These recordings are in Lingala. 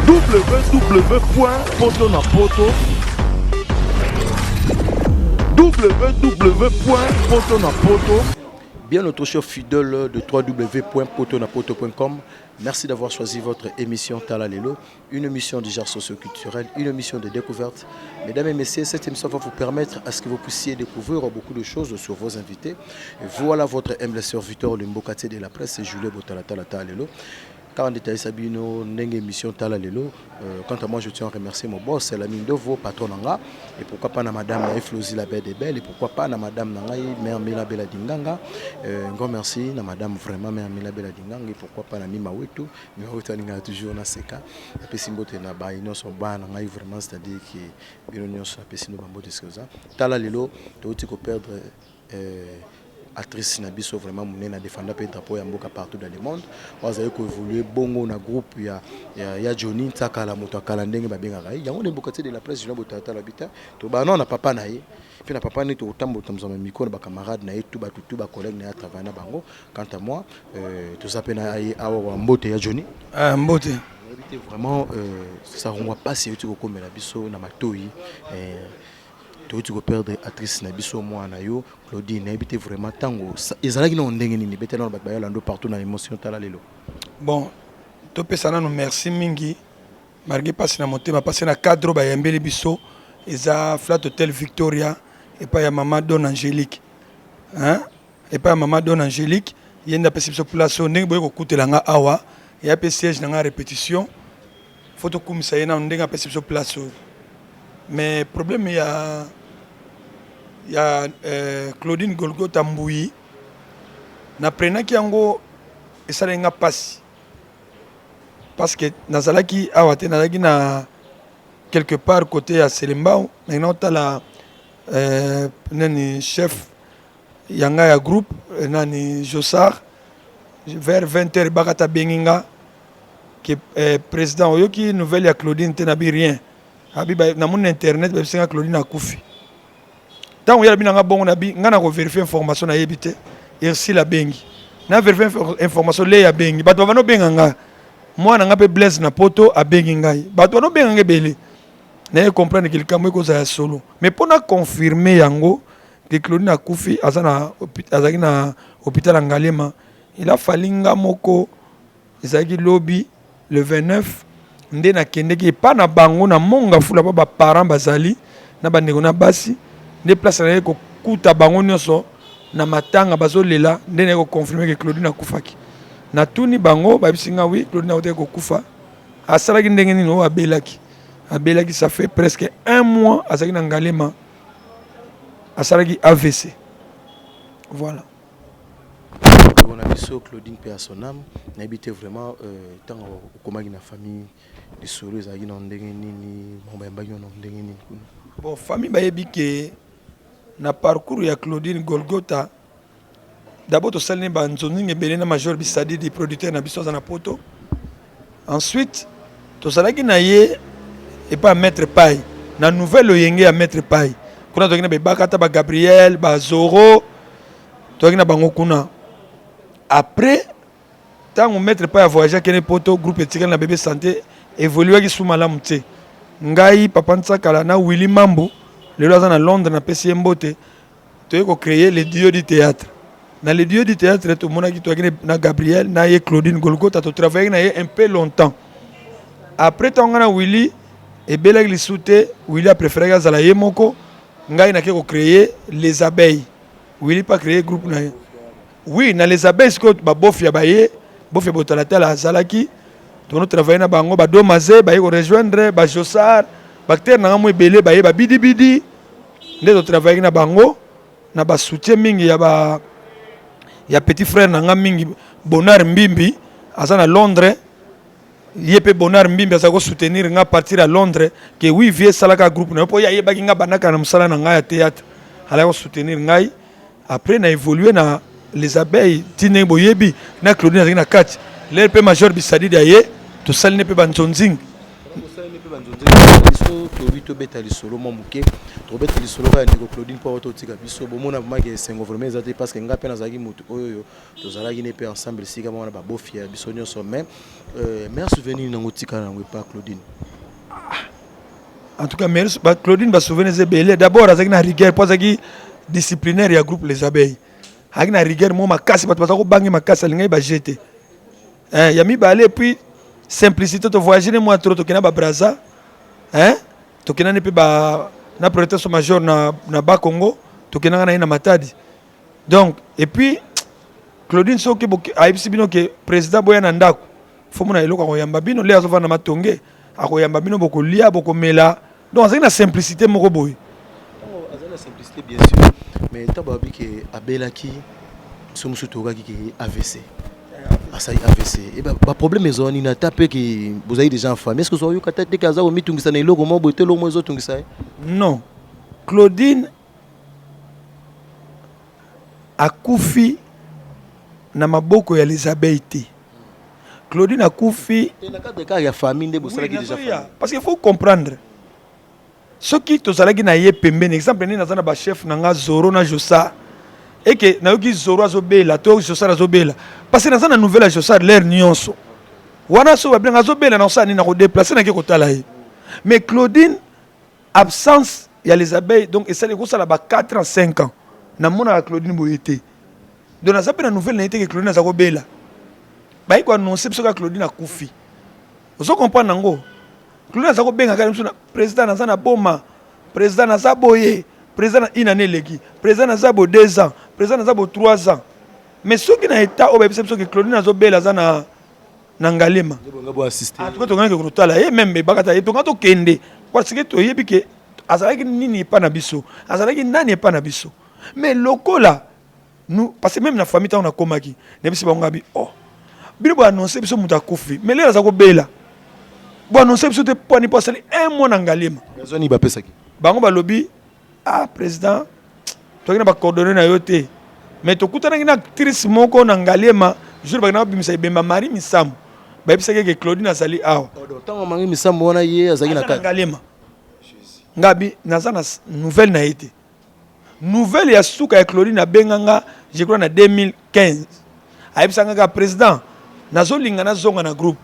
www.poto na poto www.poto na poto. Bien notre cher fidèle de www.potonapoto.com, merci d'avoir choisi votre émission Tala Lelo, une émission du genre socioculturel, une émission de découverte. Mesdames et messieurs, cette émission va vous permettre à ce que vous puissiez découvrir beaucoup de choses sur vos invités. Et voilà votre humble serviteur, le Mbokatier de la presse, Julien Botalatala Tala Lelo. Kaka nde tayesa bino ndenge émission Tala Lelo. Quant à moi, je tiens à remercier mon boss, Lamine Dovo, patron na nga, et pourquoi pas na madame na Flozy la belle des belles, et pourquoi pas na madame na ngai, mère Mila Bella Dinganga. Un grand merci na madame vraiment mère Mila Bella Dinganga, et pourquoi pas na Mima Wetu, Mima Wetu alinga toujours na seka. Napesi mbote na bayi nyonso bana na ngai vraiment, c'est-à-dire que bino nyonso napesi no bambote esika. Tala Lelo, touti ko perdre actrice na biso vraiment monene, adefenda mpe drapeau ya mboka partout dans le monde, oyo azali koévolue bongo na groupe ya Johnny Ntsakala, moto akala ndenge babengaka ye yango nde Mbokatier de la presse Julien Botalatala bita. Tobana na papa na ye mpe na papa nde tokotambola tambola micro na bacamarade na ye, tu bato tu bacollègue na ye atravaille na bango. Quant à moi, toza mpe na ye awa. Mbote ya Johnny. Ah, mbote. Nayebi te vraiment, sarongwa mpasi euti kokomela biso na matoi, touti koperdre actrice na biso, mwana na yo Claudine. Nayebi te vraiment ntango ezalaki nano ndenge nini, betela nano bato bayolando partout na émission Tala Lelo. Bon, topesa nano merci mingi malgré mpasi na motema, mpasi na cadre oyo bayambeli biso eza Flat Hotel Victoria, epai ya mama Don Angélique, hein? Epai ya mama Don Angélique, ye nde apesi biso place oyo ndenge boye kokutela nga awa, eya mpe siège na nga répétition. Faut tokumisa ye nano ndenge apesi biso place oyo. Mais problème ya Claudine Golgota Mbuyi, naprenaki yango, esalaki nga mpasi parce que nazalaki awa te, nazalaki na quelque part côté ya Selembao, nangi naotala nani, chef ya ngai ya groupe, nani, Josar. Vers 20 heures bakata abengi nga ke président, oyoki nouvelle ya Claudine te? Nabi rien. Abi namoni na internet, babisi nga Claudine akufi. Ntango ye alobi na nga bongo, nabi nga na kovérifie information, nayebi te. Ursile abengi, na vérifie information, le abengi, bato bavanda obenga nga, mwana nga mpe Blaise na Poto abengi ngai, bato bana obenga nga ebele. Naye comprendre ke likambo ekozala ya solo, mais mpo na confirme yango ke Claudine akufi, aza na azalaki na hôpital ya Ngaliema, il a fallu nga moko, ezalaki lobi le 29 nde nakendeki epa na bango na Monga Fula, mpo baparent bazali na bandeko na basi, nde place naye kokuta bango nyonso na matanga bazolela, nde naye koconfirme ke Claudine akufaki. Natuni bango, bayebisi nga oui, Claudine akotaki kokufa. Asalaki ndenge nini? Oyo abelaki, abelaki, ça fait presque un mois azalaki na Ngalema, asalaki AVC, voilà. Ndeko na biso Claudine, mpe ya son âme. Nayebi te vraiment, ntango okomaki na famille, lisolo ezalaki na ndenge nini? Bango bayambaki yo na ndenge nini kuna? Bon, famille bayebi ke na parcours ya Claudine Golgota, d'abord tosali ne banzonzinga ebele na major Bisadidi, producteur na biso aza na Poto. Ensuite tozalaki na ye epai ya maître Pai, na nouvelle oyenge ya maître Pai. Kuna tozalaki na bebaka ata baGabriel, bazoro, tozalaki na bango kuna. Après, ntango maître Pai avoyage, akende Poto, groupe etikali na bebe santé évoluaki su malamu te. Ngai, papa Ntsakala na Willi Mambu, lelo aza na Londres, napesi ye mbote, toye kocréer le duo du théâtre. Na le duo du théâtre, tomonaki toyaki na Gabriel na ye Claudine Golgota, totravaillaki na ye un peu longtemps. Après, ntango ngai na Willi ebelaki lisu te, Willi apréféraki azala ye moko, ngai nake kocréer les abeilles. Willi mpe acréer groupe na ye. Oui, na les abeilles sikoyo babofia baye, bofia botalatala azalaki, tono travaille na bango, badomaze baye korejoindre, bajosar, baacteur na nga mo ebele baye, babidibidi, nde totravaillaki na bango na basoutien mingi ya ba ya petit frère na nga mingi, Bonar Mbimbi, aza na Londres. Ye mpe Bonar Mbimbi aza kosoutenir nga partir ya Londres ke oui, vie esalaka groupe na yo, mpo ye ayebaki nga bandaka na mosala na ngai ya théâtre, alaki kosoutenir ngai. Après na évolue na les abeilles ti ndenge boyebi na Claudine azalaki na kati lere mpe major Bisadidi aye, tosali ne mpe banzonzing. Biso tobi tobeta lisolo mwa moke, tobeta lisolo kaka ya ndeko Claudine mpo totika biso bomona vraiment ke esengo vraiment eza te, parce que nga mpe nazalaki motu oyo tozalaki ne mpe ensemble esika moko na babofi ya biso nyonso. Mais meilleur souvenir nango tikala nango epa Claudine? En tout cas, meilleur Claudine, basouvenir eza ebele. D'abord azalaki na rigueur, mpo azalaki disciplinaire ya groupe Les Abeilles. Azalaki na rigueur moko makasi, bato baza kobange makasi, alingaki baje te. Ya mibale, et puis simplicité. Tovoyage ne mwa trop, tokenda babraza, hein? Tokendani mpe ba na protection major na Bakongo, tokendanga na ye na Matadi. Donc, et puis Claudine, soki ayebisi bino ke président boya na ndako, fo mona eloko akoyamba bino le azovanda matonge, akoyamba bino, bokolia, bokomela. Donc azalaki na simplicité moko boye. Azali na simplicité, bien sûr, mais ntango babi ke abelaki, biso mosusu tokokaki ke AVC, asali AVC. E baproblème ezwa nini? Ata mpe ke bozali déjà en famille, est ce que ozoyoka ata te ke aza komitungisa na eloko moko boye te, eloko moko ezotungisa ye? Non, Claudine akufi na maboko ya Les Abeilles te. Claudine akufi te na cadre kaka ya famille nde bosalaki Oui, déjà nazoya. Famille. Parce qu'il faut comprendre, soki tozalaki na ye pembeni, exemple nini, naza na bachef na nga Zoro na Josar, eke nayoki Zoro azobela to Josar azobela, parce que naza na nouvelle ya Josar l'heure nyonso wana. So babenga azobela, na kosala nini? Na kodéplacer, nake kotala ye. Mais Claudine, absence ya Les Abeilles, donc esali ekosala ba 4 ans, 5 ans namonaka Claudine boye te. Donc naza mpe na nouvelle na ye te ke Claudine aza kobela. Bayi koannonce biso kaka Claudine akufi. Ozo comprendre yango? Claudine aza kobenga kaka biso na président naza na boma, président naza boye, président na une année eleki, président naza bo 2 ans, président naza bo 3 ans. Mais soki na état oyo bayebisa biso ke Claudine azobela, aza na Ngalema, nde bonga boassiste. En tout cas tongaki kotala ye, même ebakata ye, tonga tokende, parce que toyebi ke azalaki nini epa na biso, azalaki nani epa na biso. Mais lokola nous, parce que même na famille, ntango nakomaki, nayebisi bango ngabi: "Oh, bino boannonce biso moto akufi, mais lelo aza kobela, boannonce biso te poani?" Mpo asali un mois na Ngalema. Raison nini bapesaki? Bango balobi: "Ah président, toki na bacoordonnées na yo te." Mais tokutanaki na actrice moko na Ngaliema jour bakenda babimisa ebemba Marie Misamu, bayebisaki eke Claudine azali awa. Ntango Marie Misamu wana, ye azalaki na Aza na kati? Ngaliema. Ngabi naza na nouvelle na ye te. Nouvelle ya suka ya Claudine, abenganga, je crois na 2015, ayebisanga kaka: "Président, nazolinga nazonga na groupe."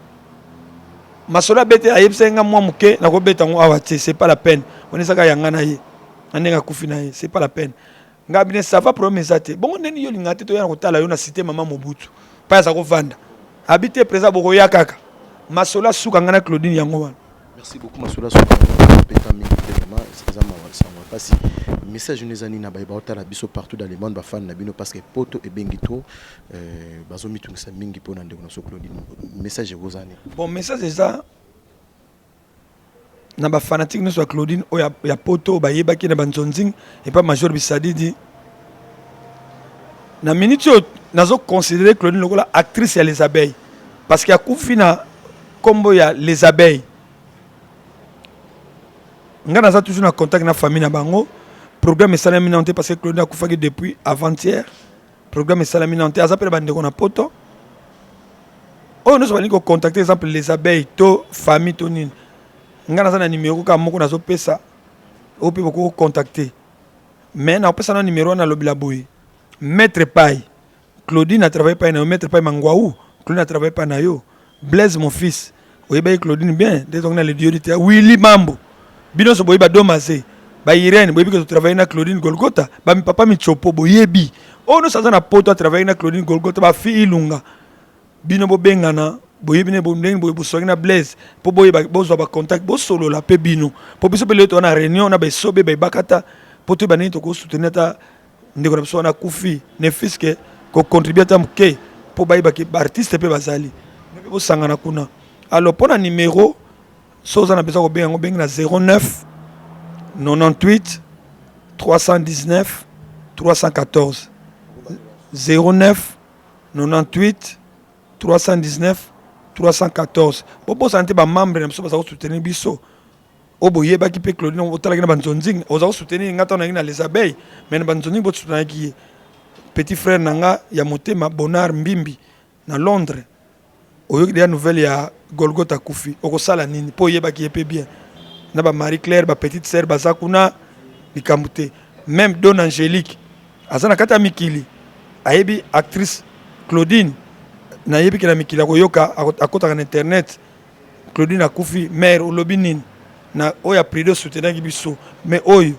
Masolo abete, ayebisaki nga mwa moke, nakobeta yango awa te, c'est pas la peine. Wana ezaka yanga na ye na ndenge akufi na ye, c'est pas la peine. Nga bine, ça va, problème eza te. Bongo ndeni yo olinga te toya na kotala yo na cité mama Mobutu mpa aza kovanda? Abi te, président, bokoya kaka. Masolo asuka nga na Claudine yango wana. Merci beaucoup. Masolo asuka peta mingi te, vraiment eza mawa, sango mpasi. Message no eza nini na baye baotala biso partout dans le monde, bafans na bino? Parce que poto ebengi to bazomitungisa mingi mpona ndeko na so Claudine. Message ekoza nini? Bon, message eza na bafanatique nyonso ya Claudine oyo ya poto, oyo bayebaki na banzonzing epa major Bisadidi. Na minute oyo nazoconsidérer Claudine lokola actrice ya Les Abeilles, parce que akufi na nkombo ya Les Abeilles. Nga naza toujours na contact na famille na bango. Programme esalami nano te, parce que Claudine akufaki depuis avant-hier. Programme esalami nano te. Aza mpe na bandeko na poto oyo nyonso balingi kocontacter, exemple Les Abeilles to famille to nini. Nga naza na numéro kaka moko nazopesa, oyo mpe bokoki kocontacter. Mais nakopesa na numéro wana, nalobela boye: Maître Pai, Claudine atravaille pai na yo. Maître Pai Mangwau, Claudine atravaille pai na yo. Blaise, mon fils, oyebaki Claudine bien nde tongi na ledio te. Willi Mambo, bino nyonso boyebi, badomase, bairene, boyebi ke totravaille na Claudine Golgota. Bapapa Michopo, boyebi. Oyo nyonso aza na poto atravaille na Claudine Golgota, bafi Ilunga, bino bobengana, boyebi ne ndenge boye boswaki na Blaise mpo boyeba, bozwa bacontact, bosolola mpe bino, mpo biso mpe lelo toza na réunion na baesobe bayebaka mpo toyeba ndenge tokosoutenir ata ndeko na biso wana akufi, ne fût-ce que kocontribuer ata moke, mpo bayebaki baartiste mpe bazali mpe bosangana kuna. Alors, mpo na numéro, so oza na besoin kobenga yango, bengi na 09 98 319 314, 09 98 319 314. Bobosana te, bamembre na biso baza kosoutenir biso oyo boyebaki mpe Claudine, otalaki na banzonzing, oza kosoutenir nga ntango nayaki na Les Abeilles, mais na banzonzing bosoutenaki ye. Petit frère na nga ya motema, Bonar Mbimbi na Londres, oyoki deya nouvelle ya Golgota akufi, okosala nini? Mpo oyebaki ye mpe bien. Na ba Marie Claire, ba petite sœur baza kuna, likambo te. Même Don Angélique aza na kati ya mikili, ayebi actrice Claudine. Nayebi ke na mikili akoyoka, akotaka na internet. Claudine akufi, mare olobi nini na oyo aprido soutenaki biso? Mais oyo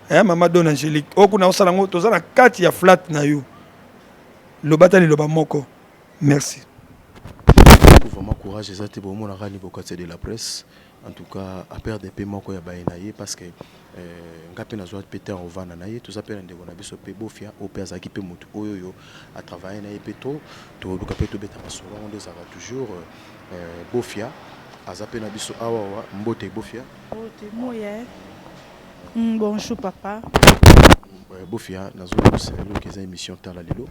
eh, mama Don Angélique oyo kuna osala yango, toza na kati ya flat na yo, loba ata liloba moko. Merci. Vraiment courage. Eza te bomonaka ni bokati de la presse, en tout cas aperdre mpe moko ya baye na ye, parce que nga mpe nazwa mpe te ovanda na ye. Toza mpe na ndeko na biso mpe Bofia, oyo mpe azalaki mpe motu oyo oyo atravaille na ye mpe to toluka mpe tobeta masolo yango nde ezalaka toujours. Bofia aza mpe na biso awawa. Mbote, Bofia. Mbote, moye. Bonjour papa. Bofia, nazobosela eloko eza émission Tala Lelo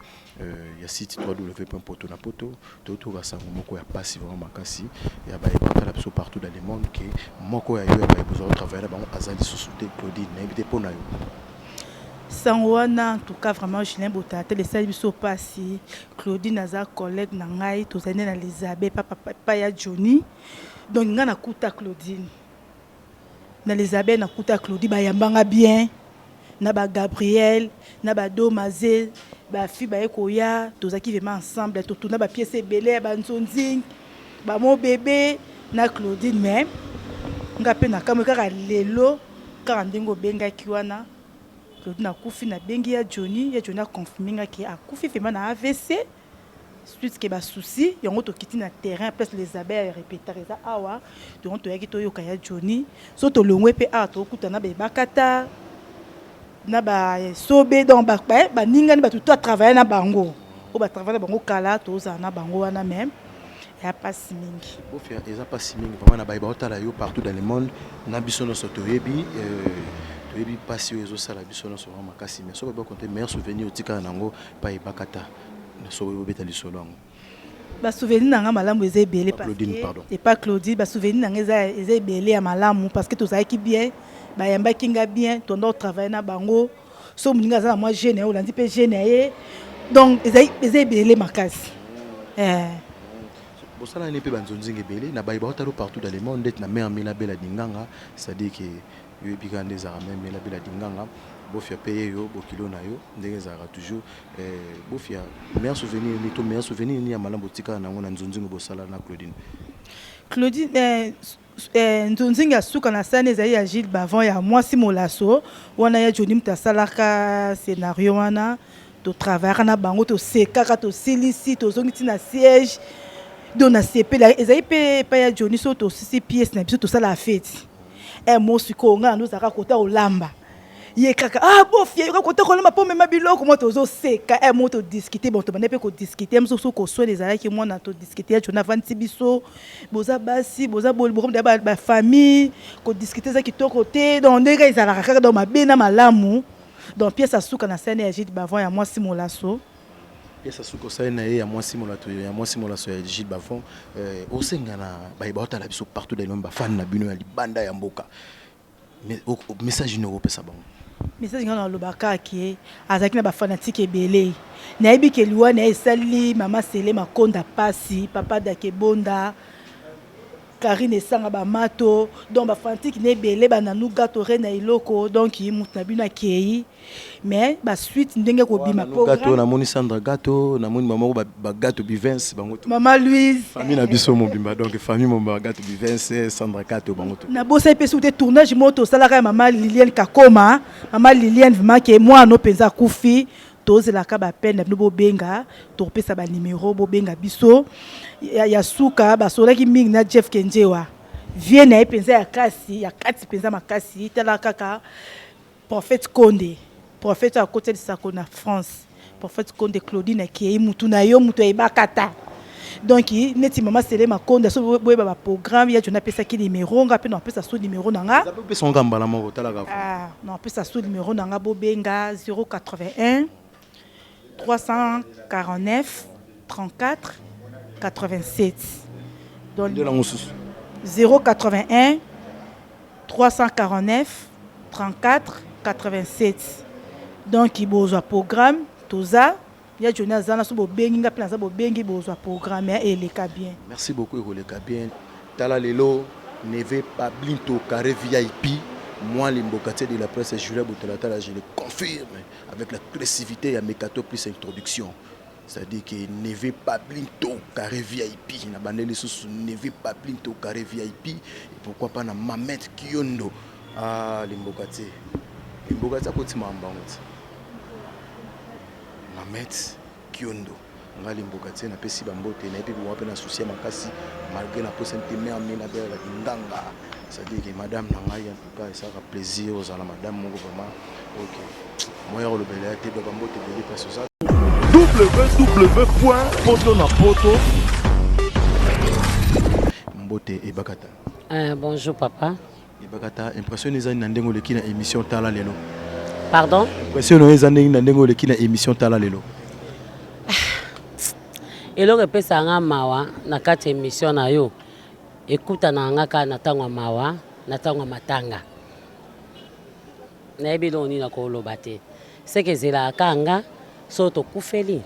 ya site www.poto na poto. Totoka sango moko ya pasi vraiment makasi ya bayeba tala biso partout dans le monde ke moko ya yo ya bayeba ozwa kotravaille na bango aza lisusu te, Claudine. Nayebi te mpo na yo. Sango wana, en tout cas vraiment, Julien Botatele, esali biso mpasi. Claudine aza collègue na ngai, tozali nde na Lizabe papa ya Johnny. Donc ngai nakuta Claudine na Lizabe, nakuta Claudine, bayambanga bien na bagabriel na badomaze, bafi baye koya. Tozalaki vraiment ensemble, totuna bapièce ebele ya banzonzing, bamo bébé na Claudine. Mais nga mpe nakamwe kaka lelo, kaka ndenge obengaki wana Claudine akufi. Nabengi ya Johnny, ya Johnny aconfirme ngaki akufi vraiment na AVC, suite ke basusi yango. Tokiti na terrain, place Les Abeilles répétar eza awa. Donc toyaki toyoka ya Johnny. So tolongwe mpe awa, tokuta na baebakata na basobe, donc baningani, bato to atravaille na bango, oyo batravaille na bango kala, tozala na bango wana. Mais eya mpasi mingi. Bofia, eza mpasi mingi vraiment na bayeba otala yo partout dans le monde. Na biso nyonso toyebi, toyebi mpasi oyo ezosala biso nyonso vraiment makasi. Mais soki oyebi meilleur souvenir otikala nango pa ebakata, soki obeta lisolo yango. Basouvenir na nga malamu eza ebele. Epa Claudine, basouvenir na nga eza ebele ya malamu, parce que tozalaki bien, bayambaki nga bien, tondo otravaille na bango. So moninga aza na mwa gene, olandi mpe gene ya ye. Donc eza ebele makasi. Bosala nini mpe banzonzinga ebele na baye baotala partout dans le monde, ndeti na mare Mila Bela Dinganga, c'est-à-dire ke yoyebi kaka nde ezalaka mare Mila Bela Dinganga. Bofia mpe ye yo bokilo na yo ndenge ezalaka toujours. Bofia, meilleur souvenir nini to meilleur souvenir nini ya malamu otikala nango na nzonzingo bosala na Claudine? Claudine, nzonzingi ya suka na sani ezali ya Gilles Bavon, ya Mwasi Molaso wana. Ya Joni moto asalaka scénario wana. Totravaillaka na bango, tosekaka, tosilisi, tozongi ntina siège. Donc nasepela ezali mpe epai ya Joni. So tosisi pièce na biso, tosala feti mo sikoyo ngai nandozalaka kota kolamba, ye kaka: "Ah, Bofia, yoka kota kolamba mpo mema biloko." Mo tozoseka, mo todiscute. Bon, tobanda mpe kodiscute mosusu, koswela ezalaki mwana, todiscute. Ya Joni avandisi biso: "Boza basi, boza bokomi bafamille, kodiscute eza kitoko te." Donc ndenge ezalaka kaka, donc mabe na malamu. Donc pièce asuka na scène ya Gilles Bavon, ya Mwasi Molaso. Pièce asuka osali na ye ya Mwasi Molaso, ya Mwasi Molaso ya Gilles Bavon. Osenga na bayeba otala biso partout dans le monde, bafani na bino ya libanda ya mboka, message nini okopesa bango? Message nga nalobaka ke azalaki na bafanatike ebele. Nayebi ke liwa na ye esali mama Sele Makonda pasi, papa Dakebonda, Karine esanga bamato. Donc bafanatike na ebele bananu gato re na eloko. Donc mutu na bino akei, mais basuite ndenge kobima. Gato, namoni Sandra Gato, namoni mama moko bagato Bivens, bango. Mama Louise. Famille na biso mobimba, donc famille mobimba, Gato Bivens, Sandra Gato, bango to. Nabosani mpe soki te tournage moko tosalaka ya mama Liliane Kakoma. Mama Liliane, vraiment ke mwana mpenza akufi. Tozelaka bapene na bino, bobenga, tokopesa banimero, bobenga biso. Ya suka, basololaki mingi na Jeff Kenjewa, vie na ye mpenza ya kasi ya kati mpenza makasi. Tala kaka prophète Konde, prophète oyo akota lisako na France, prophète Konde, Claudine akei, mutu na yo, mutu ayebaka ta. Donc neti mama Sele Makonda, so boyeba baprogramme ya Jona, apesaki nimero, nga mpe napesa so nimero na nga. Opesanga mbala moko, talaka. Ah, napesa so nimero na nga, bobenga 081 349 34 87. Donc nde mosusu. 081 349 34 87. Donc bozwa programme, toza ya Joni aza na so, bobengi nga mpe naza, bobengi, bozwa programme ya eleka bien. Merci beaucoup, ekoleka bien. Tala Lelo. Neve Pablinto Carré VIP, moi l'Imbokatier de la presse Julien Botalatala, je le confirme avec la agressivité ya Mekato plus introduction. C'est-à-dire que Neve Pablinto Carré VIP, na bandeli lisusu Neve Pablinto Carré VIP, et pourquoi pas na Mamet Kiondo. Ah, l'Imbokatier. L'Imbokatier akoti makambo yango ti. Mamet Kiondo. Nga Limboka-tie napesi ba mbote naye pe boa pe na souci ya makasi malgre na posa nte mère Mena Bella Linganga c'est à dire que madame na ngai en tout cas esalaka plaisir ozala na madame moko vraiment ok moyen ya kolobela ya te donc ba mbote ebele place oza. www.potonapoto. Mbote Ebakata. Bonjour papa. Ebakata impression eza na ndenge oleki na émission tala lelo. Pardon? Impression na eza ndenge na ndenge oleki na émission tala lelo. Eloko epesaka nga mawa na kati ya émission na yo ekutana nga kaka na ntango ya mawa na ntango ya matanga. Nayebi eloko nini nakoloba te. Seke ezelaka kaka nga soki tokufeli.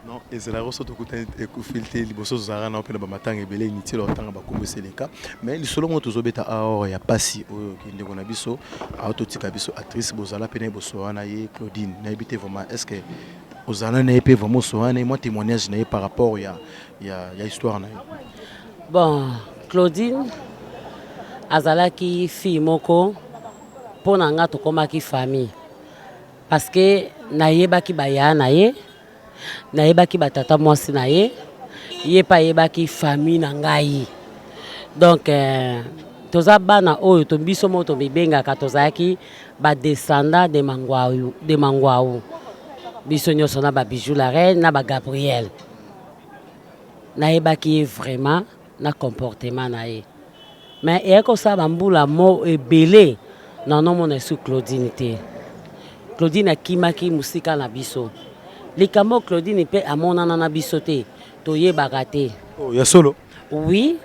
Non, ezalaka soki tokutani ekufeli te liboso tozalaka nao mpe na bamatanga ebele inutile otanga bakombo eseleka mais lisolo moko tozobeta aor ya pasi oyo ndeko na biso aototika biso actrice bozala mpe na ye bosoa na ye Claudine nayebi te vraiment est ce que ozala na ye mpe vraiment osoa na ye mwa témoignage na ye par rapport ya histoire na ye. Bon, Claudine azalaki fille moko mpo na nga tokomaki famille parce que nayebaki baya na ye, nayebaki batata mwasi na ye, ye mpe ayebaki famille na ngai. Donc toza bana oyo to biso moko tomibengaka tozalaki ba descendants de Mangwau, de Mangwau. Biso nyonso na ba Bijou la reine na ba Gabriel. Nayebaki ye vraiment na comportement na ye. Mais eyaki kosala bambula mo ebele nanomona esu Claudine te. Claudine akimaki mosika na biso. Likambo Claudine mpe amonana na biso te, toyebaka te. Oh, ya solo? Oui,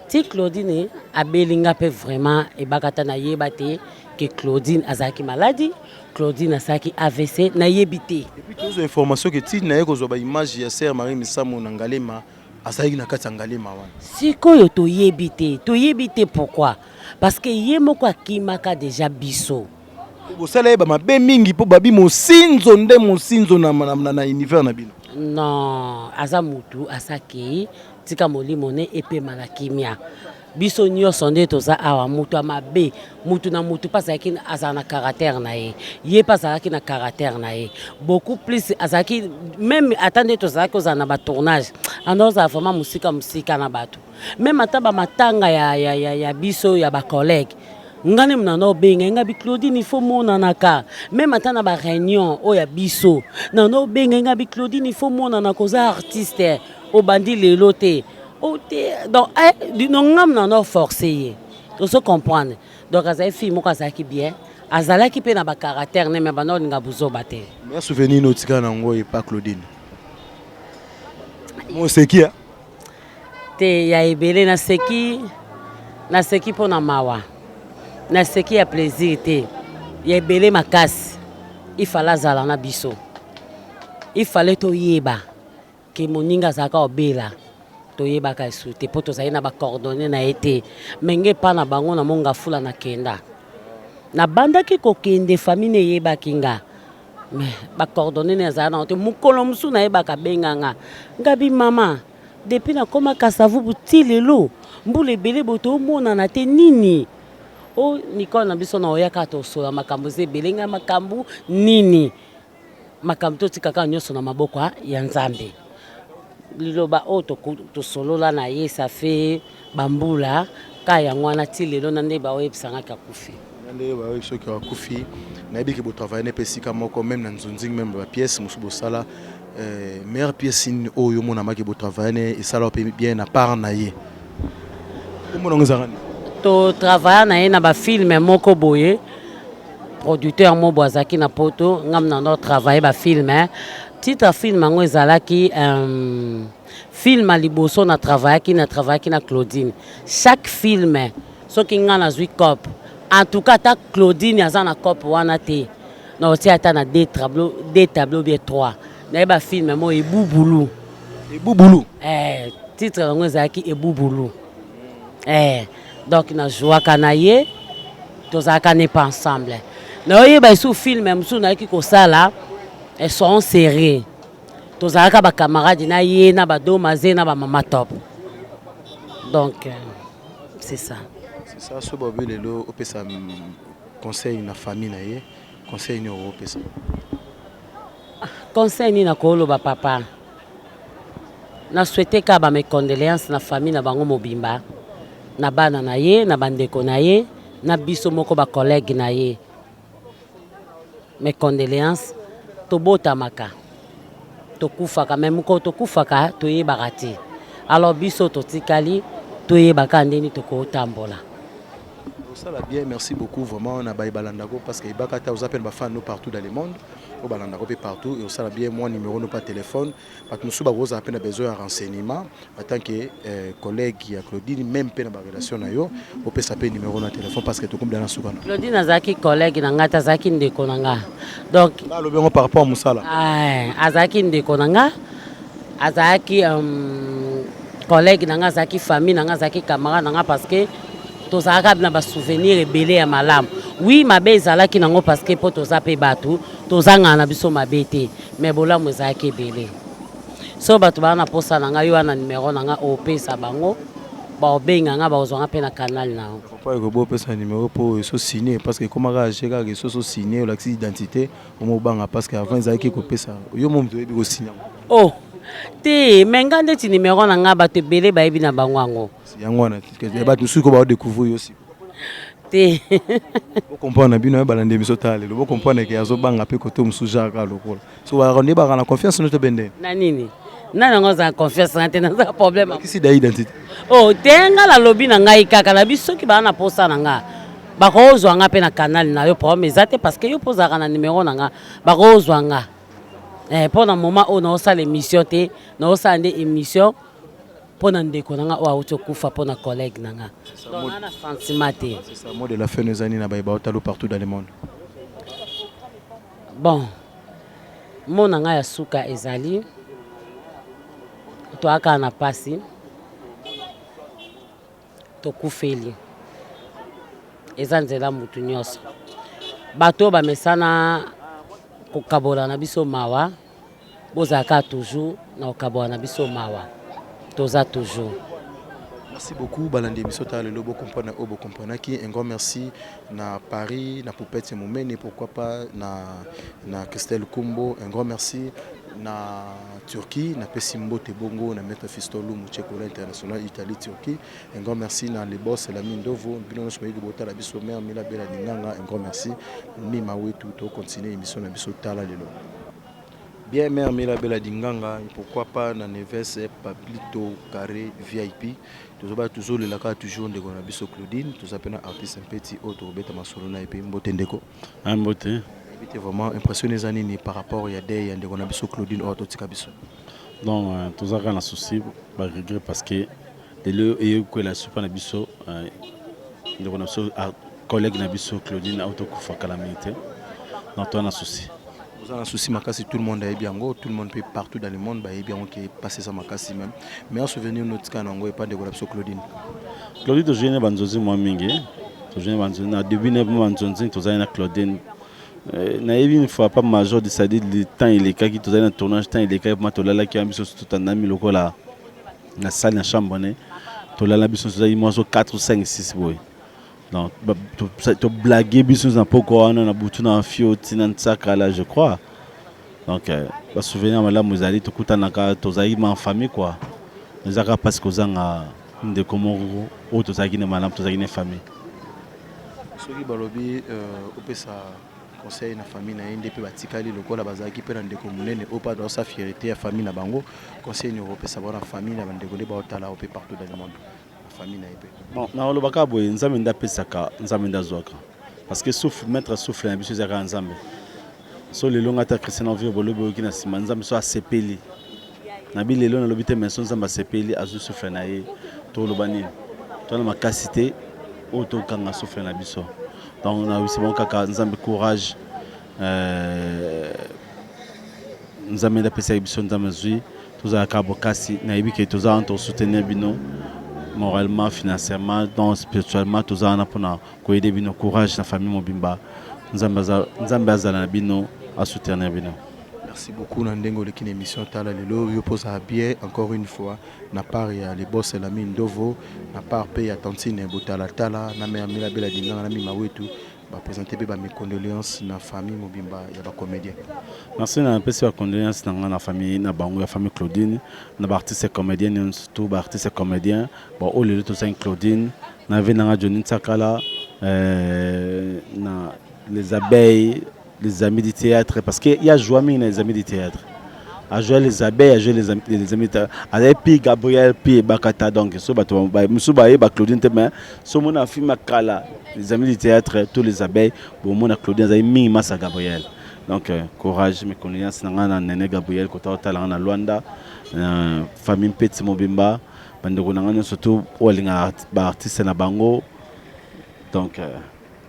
ti Claudine abeli nga mpe vraiment ebakata nayeba te ke Claudine azalaki maladi, Claudine asalaki AVC, nayebi te. Et puis tozwa information ke ti naye kozwa ba image ya sœur Marie Misamu na Ngalema azalaki na kati ya Ngalema wana. Sikoyo toyebi te, toyebi te pourquoi? Parce que ye moko akimaka deja biso. Bosala ye ba mabe mingi po babi mosinzo nde mosinzo na, na, na, na univers na bino. Non, aza mutu asakei tika molimo ne epema na kimia. Biso nyonso nde toza awa mutu ya mabe, mutu na mutu mpe azalaki azala na caractère na ye, ye mpe azalaki na caractère na ye beaucoup plus azalaki meme ata nde tozalaki kozala na ba tournage anda ozala vraiment mosika mosika na bato meme ata ba matanga ya biso ya ba collègue nga nde mna na obenga nga bi Claudine il faut monanaka meme ata na ba réunion oyo ya biso na na obenga nga bi Claudine il faut monanaka oza artiste obandi lelo te o te donc eh, no nga mna na force ye ozo comprendre donc azali fille moko azalaki bien azalaki mpe na ba caractère ne me banda olinga buzoba te. Mais souvenir no tika nango epa Claudine moseki ya te ya ebele naseki naseki mpo na mawa naseki ya plaisir te ya ebele makasi ifale azala na biso ifale toyeba ke moninga azalaka obela toyebaka esu te mpo tozali na bacoordonne na ye te me nge epa na bango na mongafula nakenda nabandaki kokende famille eyebaki nga mais bacoordonne na ezala nango te mokolo mosusu nayebaka benga nga ngabi mama depuis nakoma Kasavubu ti lelo mbula ebele boye tomonana te nini o Nicole na biso na oyaka tosola makambo eza ebele ngai makambo nini makambo totika kaka nyonso na maboko ya Nzambe. Liloba oyo tosolola na ye ça fait bambula ka yango wana ti lelo na nde baoyebisangaki akufi. Na nde baoyebi soki akufi nayebi ke botravaille ne mpe esika moko meme na nzonzing meme bapièce mosusu bosala meilleure pièce nini oyo omonamaki botravaille ne esala mpe bien na part na ye omona yango ezalaka nini? Totravailla na ye na bafilme moko boye producteur moko boye azalaki na poto ngam na ndo travaille bafilme titre ya film yango ezalaki film ya liboso na travaillaki na travaillaki na Claudine chaque film soki nga nazwi cop en tout cas ata Claudine aza na cop wana te na otia ata na deux tableaux deux tableaux bien trois nayeba film moko ebubulu ebubulu titre yango ezalaki ebubulu. Donc na jouaka na ye, tozalaka ne pas ensemble. Nayoyeba lisusu film mosusu nayaki kosala soyons sérieux. Tozalaka ba camarades na ye na ba Domaze na ba Mama Top. Donc c'est ça. C'est ça, so babi lelo opesa conseil na famille na ye, conseil nini okopesa? Conseil nini nakoloba papa? Na souhaite kaka ba mes condoléances na famille na bango mobimba, na bana na ye, na bandeko na ye, na biso moko ba collègue na ye. Mes condoléances, tobotamaka, tokufaka, mais mokolo tokufaka toyebaka te. Alors biso totikali toyebaka ndeni tokotambola. Osala bien, merci beaucoup vraiment na baye balandako parce que ebaka ta oza pe na ba fans no partout dans le monde. O balandako pe partout et osala bien moi numéro no pas téléphone. Bato mosusu bakozala pe na besoin ya renseignement en tant que collègue ya Claudine même pe na ba relation na yo opesa pe numéro na téléphone parce que tokomi na suka na. Claudine azalaki collègue na nga te, azalaki ndeko na nga. Donc alobi yango par rapport à mosala. Azalaki ndeko na nga, azalaki collègue na nga, azalaki famille na nga, azalaki camarade na nga parce que tozalaka na ba souvenir ebele ya malamu. Oui, mabe ezalaki nango parce que po toza pe bato, tozangana na biso mabe te, mais bolamu ezalaki ebele. So bato baa na posa na nga, yo wana numéro na nga opesa bango, baobenga nga, baozwa nga pe na canal na yo. Papa ekobo opesa numéro po eso signer parce que ekomaka age kaka eso so signer olakisi identité omobanga parce que avant ezalaki kopesa yo mo moto oyebi kosigner. Oh te, mais nga ndeti numéro na nga bato ebele bayebi na bango yango. Yango wana bato mosusu ko baodécouvrir yo siko te. Bocomprendre na bino balandi biso tala lelo, bocomprendre ke azobanga mpe kote mosusu jaka lokola so nde baka na confiance no to bende na nini nani yango azala confiance na te, naza problème. Kisi da identité. Oh te, nga nalobi na ngai kaka na biso soki baa na posa na nga bakozwa nga mpe na canal na yo, problème eza te parce que yo mpo ozalaka na numéro na nga, bakozwa nga mpo na moment oyo naosala émission te, naosala nde émission mpo na ndeko na nga oyo awuti okufa, mpo na collègue na nga, donc nga na sentiment te. C'est ça, mot de la fin eza nini na bayeba otalo partout dans le monde? Bon, mot na ngai ya suka ezali toyaka na pasi, tokufeli eza nzela mutu nyonso. Bato oyo bamesana kokabola na biso mawa, bozalaka toujours na kokabola na biso mawa, toza toujours. Merci beaucoup balandi émission tala lelo, bocomprendre oyo bocomprenaki. Un grand merci na Paris na Poupette Momene, pourquoi pas na Christelle Kumbo. Un grand merci na Turquie na pesi mbote bongo na maître Fiston Lumu Tchekola international Italie Turquie. Un grand merci na le boss Lami Ndovo, bino nyonso boyebi botala biso, mère Mila Bela Linganga. Un grand merci Mima Wetu, to continuer émission na biso tala lelo. Bien, mère Mila Bela Dinganga, pourquoi pas na Neves Pablito Carré VIP. Tozoba toujours lelaka toujours ndeko na biso Claudine, toza pe na artiste mpeti oyo tokobeta masolo na ye mpe. Mbote ndeko. Mbote. Te, vraiment impression eza nini par rapport ya deuil ya ndeko na biso Claudine oyo totika biso? Donc toza kaka na souci, baregret, parce que lelo eyekokwela supa na biso ndeko na biso, collègue na biso Claudine autokufa kala mingi te. Donc toza na souci. Oza na souci makasi, tout le monde ayebi yango, tout le monde mpe partout dans le monde bayebi yango ke passé eza makasi. Même meilleur souvenir notika na yango epa ndeko na biso Claudine? Claudine, tozwi na banzonzi mwa mingi, tozwi na banzonzi na début na mwa banzonzi tozali na Claudine. Nayebi une fois pas major de c'est-à-dire le temps elekaki, tozali na tournage, temps elekaki ma tolalaki wana, biso totandami lokola na salle na chambre ne tolala, biso tozali mwa so 4 ou 5 6 boye. Donc toblague biso na poko wana na butu na fio ntina ntsakala, je crois. Donc basouvenir malamu ezali, tokutanaka, tozalaki ma famille quoi. Ezaka mpasi kozanga ndeko moko oyo tozalaki na malamu, tozalaki na famille. Soki balobi opesa conseil na famille na ye nde mpe batikali lokola bazalaki mpe na ndeko monene oyo mpe aza fierté ya famille na bango, conseil nini okopesa bango na famille na bandeko nde baotala mpe partout dans le monde, na famille na ye mpe? Bon, nakolobaka boye: Nzambe nde apesaka, Nzambe nde azwaka, parce que souffle, maître souffle na biso ezalaka ya Nzambe. So lelo nga ata Christian Ovie bolobi oyoki na nsima, Nzambe so asepeli na bi lelo nalobi te, mais so Nzambe asepeli azwi souffle na ye, toloba nini? Twana makasi te oyo tokanga souffle na biso. Donc nayebisi bango kaka Nzambe courage, Nzambe nde apesaki biso, Nzambe azwi, tozalaka bokasi. Nayebi ke toza wana, tosoutenir bino. Moralement, financièrement, donc spirituellement, toza wana mpona koyede bino. Courage na famille mobimba. Nzambe azala na bino, asoutenir bino. Merci beaucoup na ndenge oleki na émission Tala Lelo. Yo mpoza bien encore une fois na part ya le boss Lami Ndovo, na part mpe ya tantine Botalatala, na mère Mila Bela Dinganga, na Mima Wetu, baprésente mpe bames condoléances na famille mobimba ya bacomédien. Merci. Napesi bacondoléance na nga na famille na bango, ya famille Claudine, na baartiste comédien nyonso, surtout baartiste comédien. Bon, oyo lelo tozangi Claudine na ve nanga Johnny Nsakala, na les abeilles, les amis du théâtre, parce que ya joua mingi na les amis du théâtre, a joué les abeilles, a joué les amis du théâtre, azali pi Gabriel pi Ebakata. Donc so bato mosusu bayeba Claudine te, mais so omona film ya kala, les amis du théâtre to les abeilles, bomona Claudine azali mingi masa Gabriel. Donc courage, mes condoléances na ngai na nene Gabriel kota otala nga na Lwanda, famille Mpeti mobimba, bandeko na ngai nyonso to oyo alingaka baartiste na bango. Donc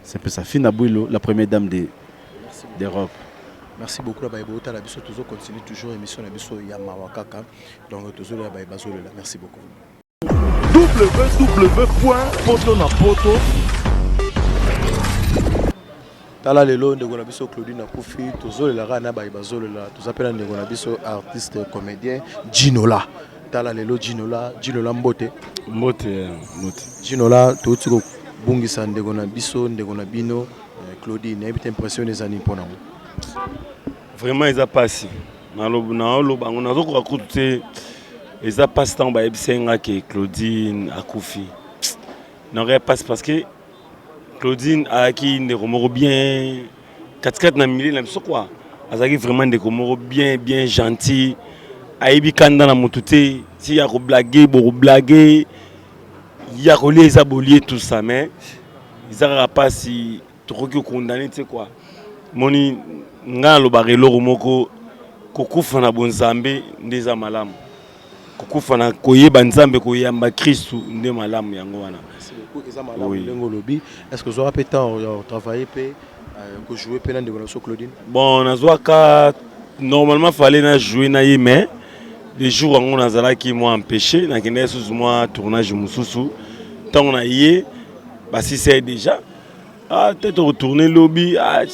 c'est un peu ça. Fina Bouilo, la première dame de d'Europe. Merci beaucoup na bayeba otala biso. Tozocontinue toujours émission na biso ya mawa kaka, donc tozolela baye bazolela. Merci beaucoup. www poto na poto. Tala lelo, ndeko na biso Claudine akufi, tozolela kaka na baye bazolela. Toza mpe na ndeko na biso artiste comédien Ginola. Tala lelo Ginola. Ginola, mbote. Mbote, mbote. Ginola, touti kobungisa ndeko na biso, ndeko na bino Claudine. Nayebi te impression eza nini mpo nango? Vraiment eza mpasi. Naoloba yango, nazokoka kutu te. Eza mpasi. Ntango bayebisa nga ke Claudine akufi, nakoya mpasi, parce que Claudine azalaki ndeko moko bien katikati na milieu na biso quoi. Azalaki vraiment ndeko moko bien, bien gentil, ayebi kanda na motu te. Ti ya koblaguer, bokoblaguer, ya kolia eza bolie, tout ça. Mais eza kaka mpasi, tokoki kokondane te quoi. Moni ngai nalobaka eloko moko: kokufa na bonzambe nde eza malamu, kokufa na koyeba Nzambe, koyamba Kristu nde malamu. Yango wana. Eza malamu ndenge olobi. Est ce que ozwaka mpe temps ya kotravailler mpe kojouer mpe na ndeko na biso Claudine? Bon, nazwaka, normalement fallait na jouer na ye, mais le jour yango nazalaki mwa empêché, nakendaki susu mwa tournage mosusu. Ntango na ye basisa ye déjà, ah, te tokotourne lobi. Ah,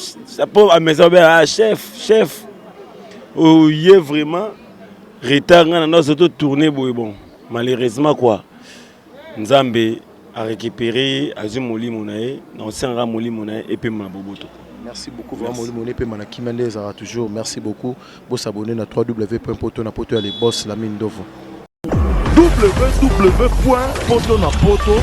po amesa obe, ah, chef, chef oye vraiment retard, ngai na nyonso totourne boye. Bon, malheureusement quoi, Nzambe arécupéré, azwi molimo na ye. Na osengaka molimo na ye epema na boboto. Merci beaucoup vraiment. Molimo epema na kimia nde ezalaka toujours. Merci beaucoup. Bosabonner na www poto na poto ya le boss Lami Ndovo. www poto na poto.